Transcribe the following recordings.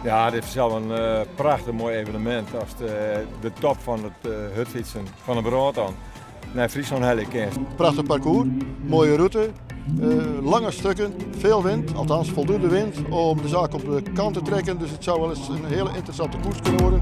Ja, dit is fansels in prachtich moai evenemint ast de top fan it hurdfytsen fan de wrâld dan nei Fryslân helje kinst. Prachtich parkoers, moaie rûte, lange stukken, veel wind, althans voldoende wind om de zaak op de kant te trekken. Dus het zou wel eens een hele interessante koers kunnen worden.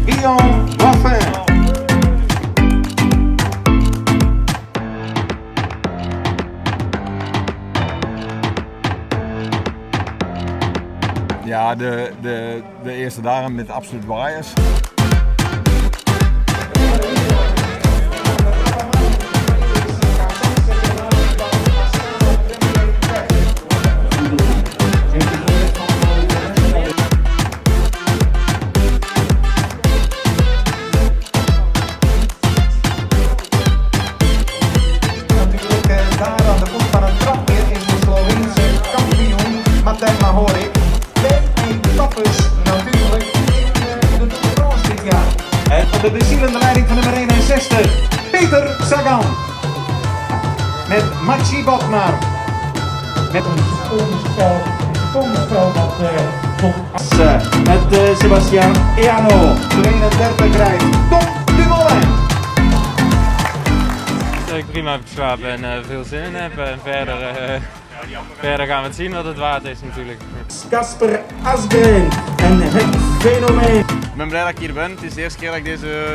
Guillaume Goffin. Ja, de earste dagen met absolút waaiers. Natuurlijk daar aan de voet van het trapje is de Sloveense kampioen Matej Mohoric. Twee etappes natuurlijk in de Tour de France dit jaar. En onder de bezielende leiding van nummer 61, Peter Sagan. Met Maciej Bodnar. Met een secondenspel, een secondenspel dat tot Met Sebastian Eano, 32 rijdt Tom Dumoulin. Dat ik prima heb geslapen en veel zin in heb. En verder gaan we het zien wat het waard is natuurlijk. Kasper Asgreen en het fenomeen. Ik ben blij dat ik hier ben. Het is de eerste keer dat ik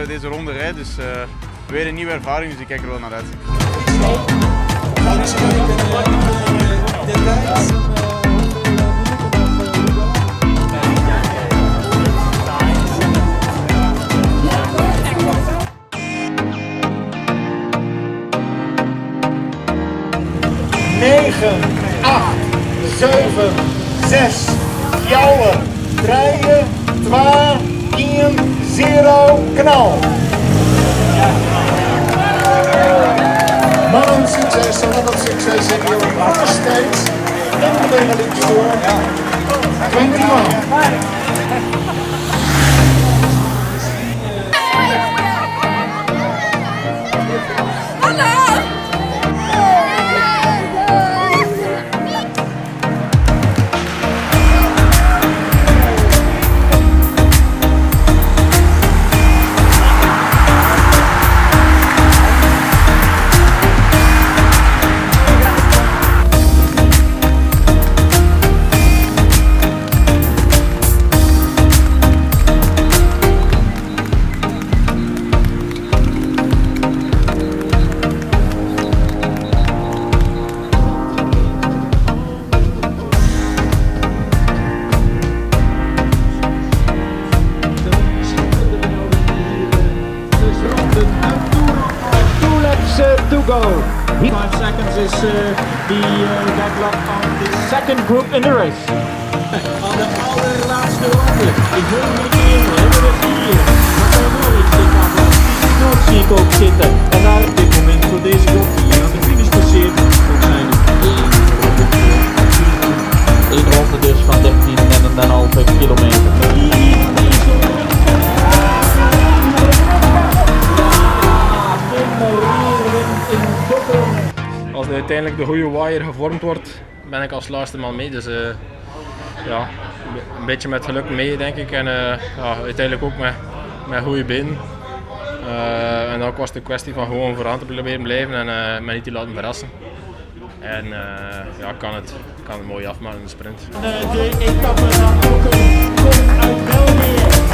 deze ronde rijd, dus weer een nieuwe ervaring, dus ik kijk er wel naar uit. Gaan we eens kijken naar de tijd. 9, 8, 7, 6, 4, 3, 2, 1, 0, knal. Mannen succes, a lot of success in your first stage in the Benelux Tour 21. Two laps to go. 5 seconds is the deadlock on the second group in the race. Aan de allerlaatste ronde. De volgende keer hebben we hier. Matej Mohoric zit daar vast. zie ik ook zitten. En daar op dit moment voor deze groep die hier aan de finish passeert. Ook zijn één ronde voor Eén ronde dus van 13,5 kilometer. Hier aan deze Ja, Tim Merlier wint in Dokkum. Als uiteindelijk de goede waaier gevormd wordt, ben ik als laatste man mee. Dus ja, een beetje met geluk mee, denk ik. En ja, uiteindelijk ook met goede benen. En ook was het een kwestie van gewoon vooraan te proberen blijven en me niet te laten verrassen. En ja, kan het mooi afmaken in de sprint. De etappe naar Dokkum komt uit België.